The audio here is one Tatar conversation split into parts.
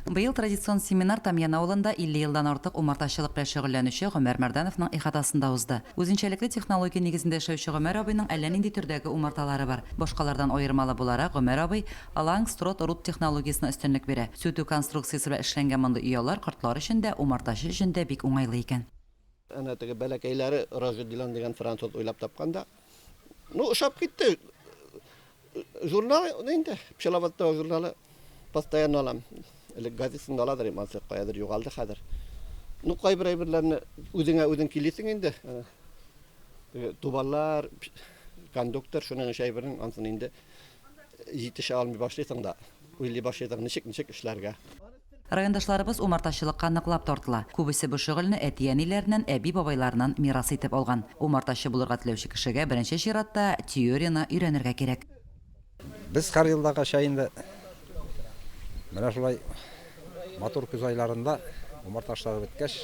Быел традицион семинар Тамьян авылында 50 елдан артык умартачылык белән шөгыльләнүче Гомәр Мәрдәновның ихатасында узды. Үзенчәлекле технология нигезендә эшләүче Гомәр абыйның әллә нинди төрдәге умарталары бар. Башкалардан аермалы буларак, Гомәр абый Лангстрот-Рут технологиясенә өстенлек бирә. Сүтү конструкциясе белән эшләнгән мондый оялар кортлар өчен дә, умартачы өчен дә бик уңайлы икән. Әнә теге бәләкәйләре Рожер Дилан дигән француз уйлап тапкан да. Ну, ошап китте. Журнал инде, Пчеловодство журналы постоянно алам. Элек газетасын да аладыр идем, анысы каядыр югалды хәзер. Ну, кайбер әйберләрне үзеңә үзең килисең инде. Теге тубаллар, кондуктор, шуның ише әйбернең ансын инде җитешә алмый башлыйсың да, уйлый башлыйсың, ничек, ничек эшләргә. Райондашларыбыз умартачылыкка ныклап тартыла. Күбесе бу шөгыльне әти-әниләреннән, әби-бабайларыннан мирас итеп алган. Умартачы булырга теләүче кешегә беренче чиратта теорияне өйрәнергә кирәк. Без һәр елдагыча инде менә шулай матур көз айларында умарта эшләре беткәч,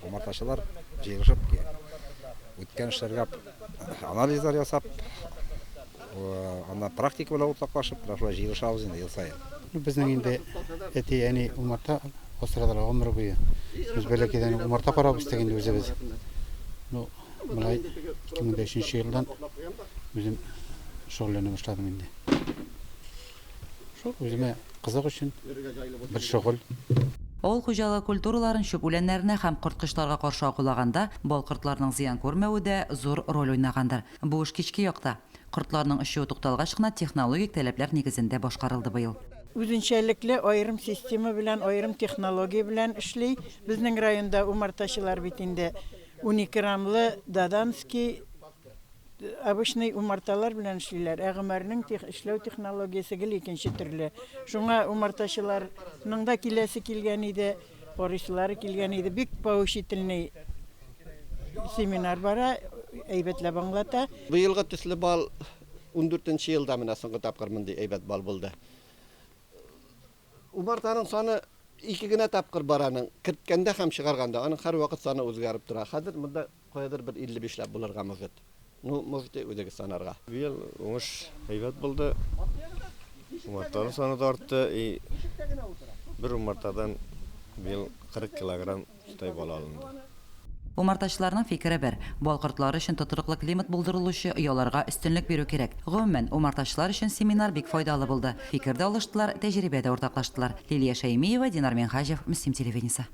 умартачылар җыелышып үткән эшләргә анализлар ясап, Аннан практика белән уртаклашып, менә шулай җыелышабыз инде ел саен. Безнең инде әти-әни умарта асрадылар гомер буе. Без бәләкәйдән үк умарта карап үстек инде үзебез. Ну, болай 2003 елдан үзем шөгыльләнә башладым инде. Шул үземә кызык өчен бер шөгыль. Авыл хуҗалыгы культураларын чүп үләннәренә һәм корткычларга каршы агулаганда, бал кортларының зыян күрмәве дә зур роль уйнагандыр. Бу эш кичке якта, кортларның очуы тукталгач кына технологик таләпләр нигезендә башкарылды быел. Үзенчәлекле аерым система белән, аерым технология белән эшли. Безнең районда умартачылар бит инде 12 рамлы Даданский обычный умарталар белән эшлиләр. Ә Гомәрнең эшләү технологиясе гел икенче төрле. Шуңа умартачыларның да киләсе килгән иде. Карыйсылары килгән иде. Бик поучительный семинар бара, әйбәтләп аңлата. Быелгы төсле бал ундүртенче елда менә соңгы тапкыр мондый әйбәт бал булды. Умартаның саны ике генә тапкыр бар аның, керткәндә һәм чыгарганда. Аның һәрвакыт саны үзгәреп тора. Хәзер монда Каядыр бер 55 ләп булырга может. Ну, можете үзегез санарга. Быел уңыш әйбәт булды. Умарталар саны да артты. И бер умартадан быел 40 килограмм шутай бал алынды. Умартачыларның фикере бер, бал кортлары өчен тотрыклы климат булдырылучы ояларга өстенлек бирү кирәк. Гомумән, умартачылар өчен семинар бик файдалы булды. Фикер дә алыштылар, тәҗрибә дә уртаклаштылар. Лилия Шәймиева, Динар Минһаҗев, Мөслим телевидениесе.